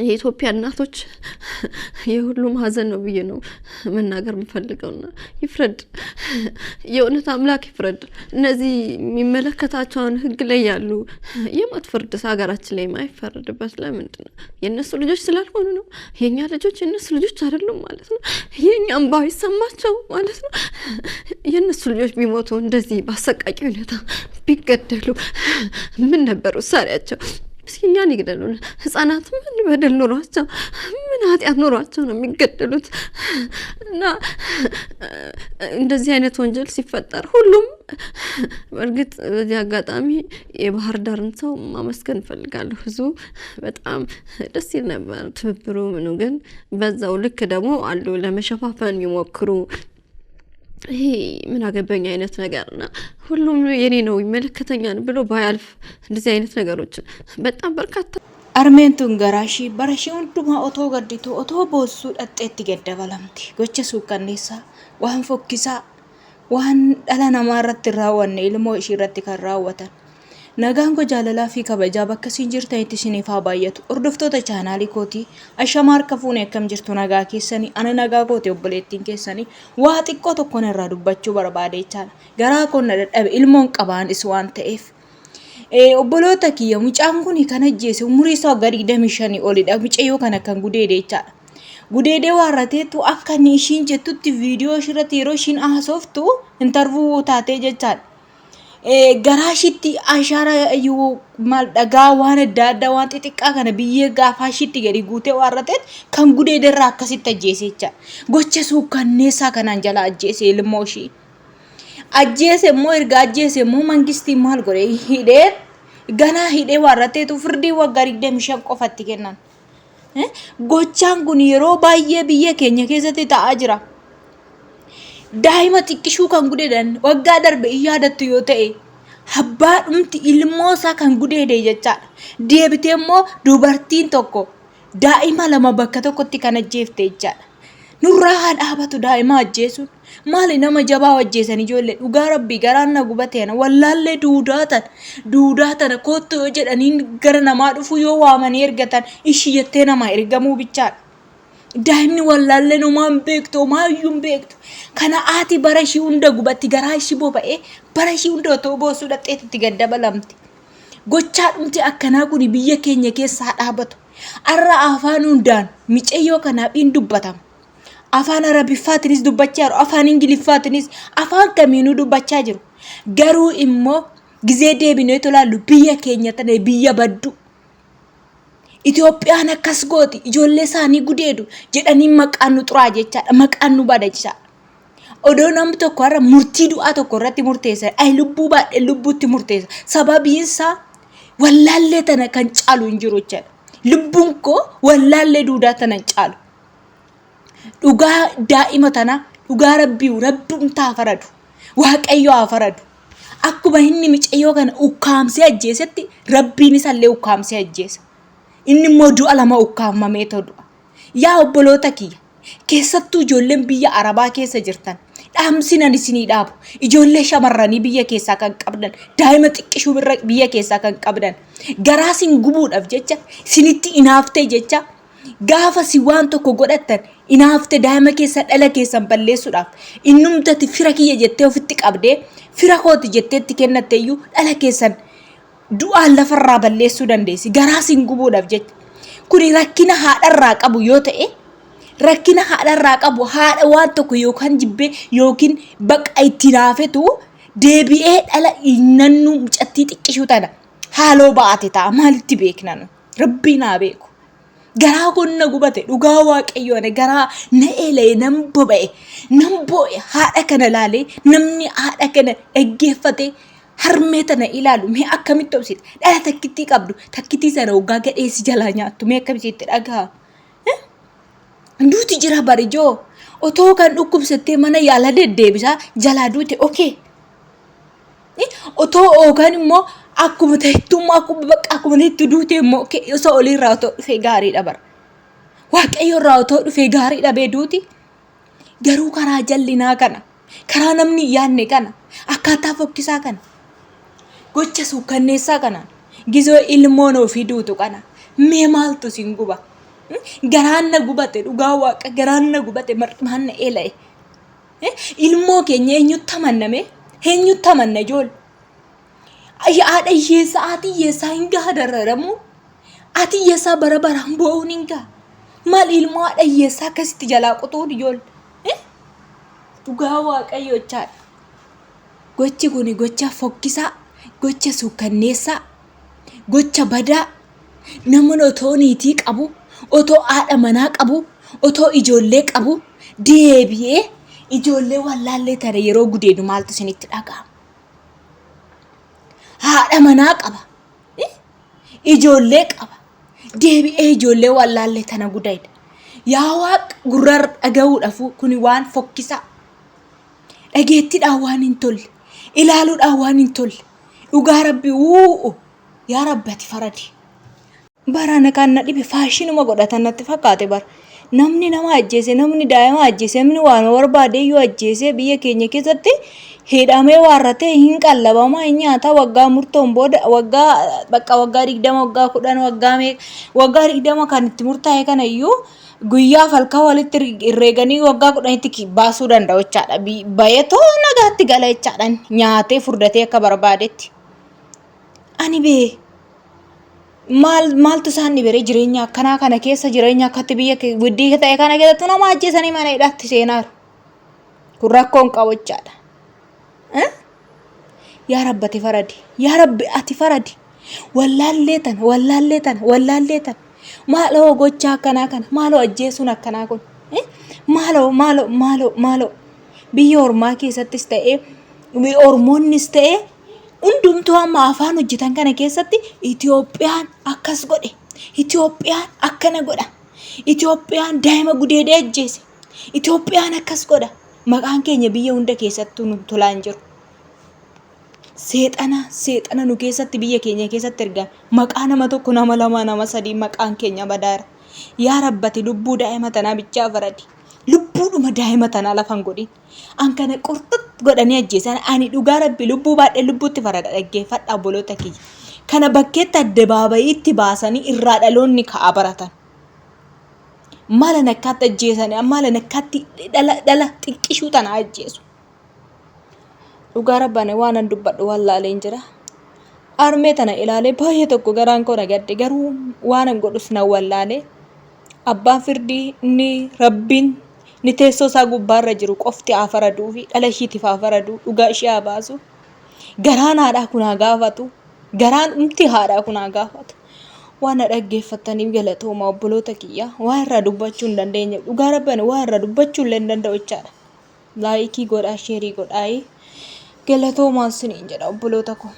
የኢትዮጵያ እናቶች የሁሉም ሀዘን ነው ብዬ ነው መናገር የምፈልገውና ይፍረድ፣ የእውነት አምላክ ይፍረድ። እነዚህ የሚመለከታቸውን ሕግ ላይ ያሉ የሞት ፍርድ ሀገራችን ላይ የማይፈረድበት ለምንድን ነው? የእነሱ ልጆች ስላልሆኑ ነው? የእኛ ልጆች የእነሱ ልጆች አይደሉም ማለት ነው? የእኛ እንባ ይሰማቸው ማለት ነው? የእነሱ ልጆች ቢሞቱ፣ እንደዚህ በአሰቃቂ ሁኔታ ቢገደሉ ምን ነበር ውሳኔያቸው? እስኪ እኛን ይግደሉን። ህጻናት ምን በደል ኖሯቸው፣ ምን ኃጢአት ኖሯቸው ነው የሚገደሉት? እና እንደዚህ አይነት ወንጀል ሲፈጠር ሁሉም፣ በእርግጥ በዚህ አጋጣሚ የባህር ዳርን ሰው ማመስገን እፈልጋለሁ። ህዝቡ በጣም ደስ ይል ነበር ትብብሩ ምኑ። ግን በዛው ልክ ደግሞ አሉ ለመሸፋፈን የሚሞክሩ፣ ይሄ ምን አገባኝ አይነት ነገር፣ እና ሁሉም የኔ ነው ይመለከተኛል ብሎ ባያልፍ እንደዚህ አይነት ነገሮችን በጣም በርካታ Harmeen tun garaa ishii bara ishii hundumaa otoo gaddituu, otoo boossuu dhaqxeetti gad dabalamti. Gocha suukkanneessaa, waan fokkisaa, waan dhala namaa irratti hin raawwanne ilmoo ishii irratti kan raawwatan. Nagaan koo jaalalaa fi kabajaa bakka isin jirtanitti isiniif haa baay'atu. Hordoftoota chaanaalii kootii, ashamaa, harka fuune, akkam jirtu? Nagaa keessanii? Ana nagaa kooti, obboleettiin keessanii waa xiqqoo tokkoon irraa dubbachuu barbaade jechaadha. Garaa koon na dadhabe, ilmoon qabaanis waan ta'eef. Obboloota kiyya, mucaan kun kan ajjeese umurii isaa waggaa 25 olidha. Mucayyoo kana kan gudeede jechaadha. Gudeedee waarrateetu akka inni ishiin jettutti viidiyoo ishirratti yeroo ishiin haasoftu interview taatee jechaadha. Garaa ishiitti ashaara iyyuu maal dhagaa waan adda addaa, waan xixiqqaa kana biyyee gaafaa ishiitti gadi guutee waarrateet kan gudeederraa akkasitti ajjeese jechaadha. Gocha suukkanneessaa kanaan jala ajjeese ilmoo ishii. Ajjeese immoo, erga ajjeese immoo mangistiin maal godhe? Hidhee, ganaa hidhee waarrateetu firdii waggaa 25 qofatti kennan. Gochaan kun yeroo baay'ee biyya keenya keessatti ta'aa jira. Daa'ima xiqqishuu kan gudeedan waggaa darbe in yaadattu yoo ta'e, abbaa dhumti ilmoo isaa kan gudeede jechaadha. Deebitee immoo dubartiin tokko daa'ima lama bakka tokkotti kan ajjeefte jechaadha. Nurraa haa dhaabatu daa'ima ajjeesuun. Maali nama jabaa ajjeesan ijoollee? Dhugaa rabbii garaan na gubateena. Wallaallee duudaa tana, duudaa tana koottu yoo jedhaniin gara namaa dhufu, yoo waamanii ergatan ishii jettee namaa ergamuu bichaadha. Daa'imni wallaalleen homaa hin beektu, homaa iyyuu hin beektu. Kana haati bara ishii hunda gubatti, garaa ishii boba'ee bara ishii hunda otoo boossuu dhaqxeetti gad dabalamti. Gochaa dhumti akkanaa kun biyya keenya keessaa dhaabatu. Har'a afaan hundaan micayyoo kanaaf hin dubbatama. Afaan Arabiffaatiinis dubbachaa jiru, afaan Ingiliffaatiinis, afaan kamiinuu dubbachaa jiru. Garuu immoo gizee deebinee ilaallu biyya keenya tana biyya baddu. Itoophiyaan akkas gooti, ijoollee isaanii gudeedu jedhanii maqaan nu xuraa jechaadha. Maqaan nu bada jechaadha. Odoo namni tokko har'a murtii du'aa tokko irratti murteessa. Ay, lubbuu baadhee lubbuutti murteessa. Sababiin isaa wallaallee tana kan caalu hin jiru jechaadha. Lubbuun koo wallaallee duudaa tana hin caalu. Dhugaa daa'ima tana, dhugaa rabbii, rabbumtaa haa faradu. Waaqayyo haa faradu. Akkuma inni micayyoo kana ukkaamsee ajjeesetti rabbiin isallee ukkaamsee ajjeesa. Inni immoo du'a lama ukkaamamee ta'u du'a. Yaa obboloota kiyya, keessattuu ijoolleen biyya Arabaa keessa jirtan, dhaamsinan isinii dhaabu. Ijoollee shamarranii biyya keessaa kan qabdan, daa'ima xiqqishuu biyya keessaa kan qabdan, garaa isin gubuudhaaf jecha, isinitti inaaftee jecha, gaafa si waan tokko godhattan inaafte daa'ima keessa dhala keessan balleessuudhaaf, innumtati fira kiyya jettee ofitti qabdee, fira kooti jettee itti kennatte iyyuu dhala keessan du'aan lafarraa balleessuu dandeessi garaa sin gubuudhaaf jecha. Kuni rakkina haadharraa qabu yoo ta'e, rakkina haadharraa qabu, haadha waan tokko yookaan jibbee yookiin baqa itti naafetu deebi'ee dhala nannuu mucattii xiqqishuu tana haaloo ba'ate ta'a. Maalitti beekna nu? Rabbiin haa beeku. Garaa koon na gubate, dhugaa waaqayyoo, ani garaa na eela'e, nan boba'e, nan boo'e. Haadha kana ilaalee, namni haadha kana dhaggeeffate harmee tana ilaalu mee akkamitti obsite? Dhala takkittii qabdu, takkittii sana waggaa gadheessi jalaa nyaattu, mee akkamitti itti dhaga'a? Duuti jira barijoo, otoo kan dhukkubsattee mana yaala deddeebisaa jalaa duute, okay. Otoo yookaan immoo akkuma ta'ettummaa, akkuma bakka akkuma ta'etti duute immoo okay, osoo oliirraa otoo dhufee gaariidha bara. Waaqayyo irraa otoo dhufee gaarii dhabee duuti. Garuu karaa jallinaa kana, karaa namni hin yaadne kana, akkaataa fokkisaa kana, gocha suukkanneessaa kanaan gizoo ilmoon ofii duutu kana mee maaltu sin guba? Garaan na gubate dhugaa waaqa garaan na gubate mar'imaan na eela'e. Ilmoo keenya eenyutti amanname? Eenyutti amanna ijoollee? Haadha hiyyeessaa haati hiyyeessaa hin gaha dararamuun. Haati hiyyeessaa bara baraan boo'uun hin gaha. Maal ilmoo haadha hiyyeessaa akkasitti jalaa qutuun ijoollee? Dhugaa waaqayyo jechaadha. Gochi kun gocha fokkisaa, gocha suukkanneessaa, gocha badaa namni otoo niitii qabu, otoo haadha manaa qabu, otoo ijoollee qabu deebi'ee ijoollee wallaallee tana yeroo gudeedu maaltu isinitti dhaga'ama? Haadha manaa qaba. Ijoollee qaba. Deebi'ee ijoollee wallaallee tana gudeeda. Yaa waaq gurrarra dhaga'uudhaaf kuni waan fokkisaa. Dhageettiidhaan waan hin tolle. Ilaaluudhaan waan hin tolle. Dhugaa rabbi wuu'u. Yaa rabbi ati faradi. Barana kan na dhibe faashinuma godhatan natti fakkaate bara. Namni nama ajjeese, namni daa'ima ajjeese, namni waan barbaade iyyuu ajjeese biyya keenya keessatti hidhamee waarratee hin qallabama, hin nyaata waggaa murtoon booda waggaa bakka waggaa 20, waggaa 10, waggaa meeqa, waggaa 20 kan itti murtaa'e kana iyyuu guyyaa falkaa walitti herreeganii waggaa 10tti baasuu danda'u jechaadha. Bayeetoo nagaatti gala jechaadha. Nyaatee furdatee akka barbaadetti. Ani bee maal maaltu isaan dhibere jireenya akkanaa kana keessa jireenya akkatti biyya widdii ta'e kana keessattuu nama ajjeesanii mana hidhaatti seenaaru. Kun rakkoon qabu jechaadha. Yaa Rabbi ati faradi. Yaa Rabbi ati faradi. Wallaallee tana wallaallee tana wallaallee tana. Maaloo gochaa akkanaa kana maaloo ajjeesuun akkanaa kun. Maaloo maaloo maaloo maaloo. Biyya ormaa keessattis ta'ee ormoonnis ta'ee hundumtuu amma afaan hojjetan kana keessatti Itoophiyaan akkas godhe. Itoophiyaan akkana godha. Itoophiyaan daa'ima gudeedee ajjeese. Itoophiyaan akkas godha. Maqaan keenya biyya hunda keessattuu nu tolaa hin jiru. Seexana seexana nu keessatti biyya keenya keessatti ergame. Maqaa nama tokko nama lama nama sadii maqaan keenya badaara. Yaa Rabbati lubbuu daa'ima tanaa bichaa faradi. Lubbuudhuma daa'ima tanaa lafa hin godhin. An kana qurxux godhanii ajjeesan ani dhugaa rabbi lubbuu baadhee lubbuutti farada dhaggeeffadha obboloota kiyya. Kana bakkeetti addabaabayiitti baasanii irraa dhaloonni ka'a baratan. Maala nakkaatti ajjeesanii maala nakkaatti dhala dhala xiqqishuu tana ajjeesu. Dhugaa rabbaane waan an dubbadhu wallaaleen jira. Armee tana ilaalee baay'ee tokko garaan koo na gadde garuu waan an godhus na wallaalee. Abbaan firdii inni rabbiin inni teessoo isaa gubbaarra jiru qofti haa faraduu fi dhala ishiitiif haa faraduu dhugaa ishee haa baasu. Garaan haadhaa kun haa gaafatu. Garaan umti haadhaa kun haa gaafatu. Waan na dhaggeeffattaniif galatooma obboloota kiyya. Waan irraa dubbachuu hin dandeenye. Dhugaa rabbi ani waan irraa dubbachuu illee hin danda'u jechaadha. Laayikii godhaa, sheerii godhaa. Galatoomaa isiniin jedha obboloota koo.